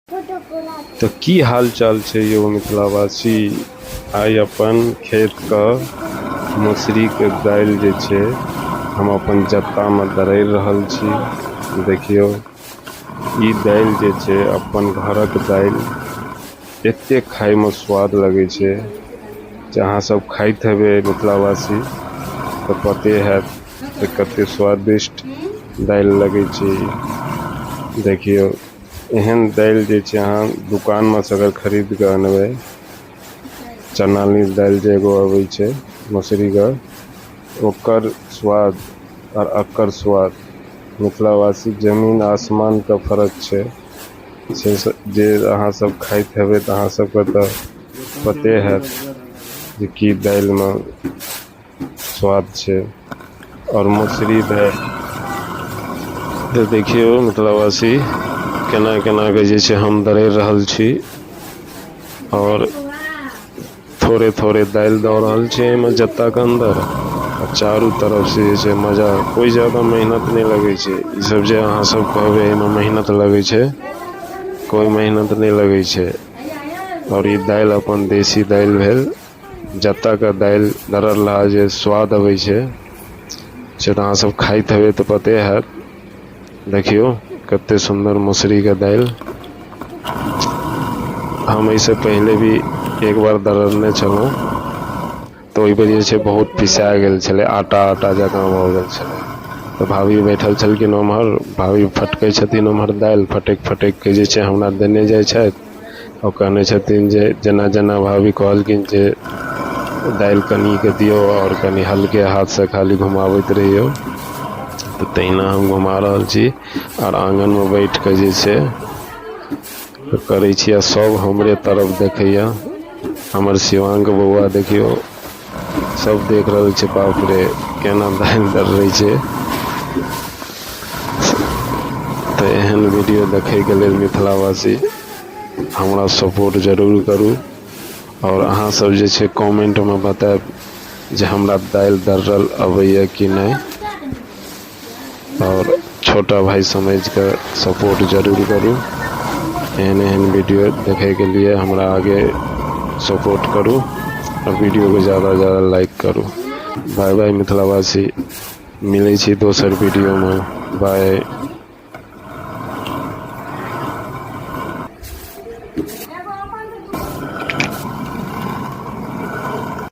तऽ की हाल चाल छै यौ मिथिलावासी। आइ अपन खेतके मसुरीके दालि जे छै हम अपन जत्तामे दरड़ि रहल छी। देखियौ, ई दालि जे छै अपन घरक दालि एतेक खायमे स्वाद लगै छै जे अहाँ सब खाइत हेबै मिथिलावासी तऽ पते हैत जे कते स्वादिष्ट दालि लगै छै ई। देखियौ, एहन दालि जे छै अहाँ दोकानमे सँ अगर खरीद कऽ अनबै, चना दालि जे एगो अबै छै मसुरीके, ओकर स्वाद आओर एकर स्वाद मिथिलावासी जमीन आसमानके फर्क छै। से जे अहाँ सब खाइत हेबै तऽ अहाँ सबके तऽ पते हैत जे की दालिमे स्वाद छै। आओर मसुरी दालि तऽ देखियौ मिथिलावासी, केना केना कऽ जे छै हम दरड़ि रहल छी आओर थोड़े थोड़े दालि दऽ रहल छी एहिमे जत्ताके अन्दर आ चारू तरफसँ जे छै मजा। कोइ जादा मेहनत नहि लगै छै। ईसभ जे अहाँ सब कहबै एहिमे मेहनत लगै छै, कोइ मेहनत नहि लगै छै। आओर ई दालि अपन देशी दालि भेल। जत्ताके दालि दरड़ला जे स्वाद अबै छै से तऽ अहाँ सब खाइत हेबै तऽ पते हैत। देखियौ कते सुन्दर मसुरीके दालि। हम एहिसँ पहिले भी एक बार दरड़ने छलहुँ तऽ ओहि बेर जे छै बहुत पिसा गेल छलै, आटा आटा जकाँ भऽ गेल छलै। तऽ भाभी बैठल छलखिन ओम्हर, भाभी फटकै छथिन ओम्हर दालि, फटकि फटकि कऽ जे छै हमरा देने जाइ छथि। ओ कहने छथिन जे जेना जेना भाभी कहलखिन जे दालि कनिके दियौ आओर कनि हल्के हाथसँ खाली घुमाबैत रहियौ, तऽ तहिना हम घुमा रहल छी। आओर आङ्गनमे बैठ कऽ जे छै करै छी आ सब हमरे तरफ देखैया। हमर शिवांग बौआ देखियौ, सब देख रहल छै, बाप रे केना दालि दर्रै छै। तऽ एहन वीडियो देखैके लेल मिथिलावासी हमरा सपोर्ट जरूर करू। आओर अहाँ सब जे छै कमेंटमे बतायब जे हमरा दालि दर्रल अबैया कि नहि। आओर छोटा भाइ समझिके सपोर्ट जरूर करू। एहन एहन वीडियो देखैके लिए हमरा आगे सपोर्ट करू आओर वीडियोके ज्यादा ज्यादा लाइक करू। बाय बाय मिथिलावासी, मिलै छी दोसर वीडियोमे। बाय।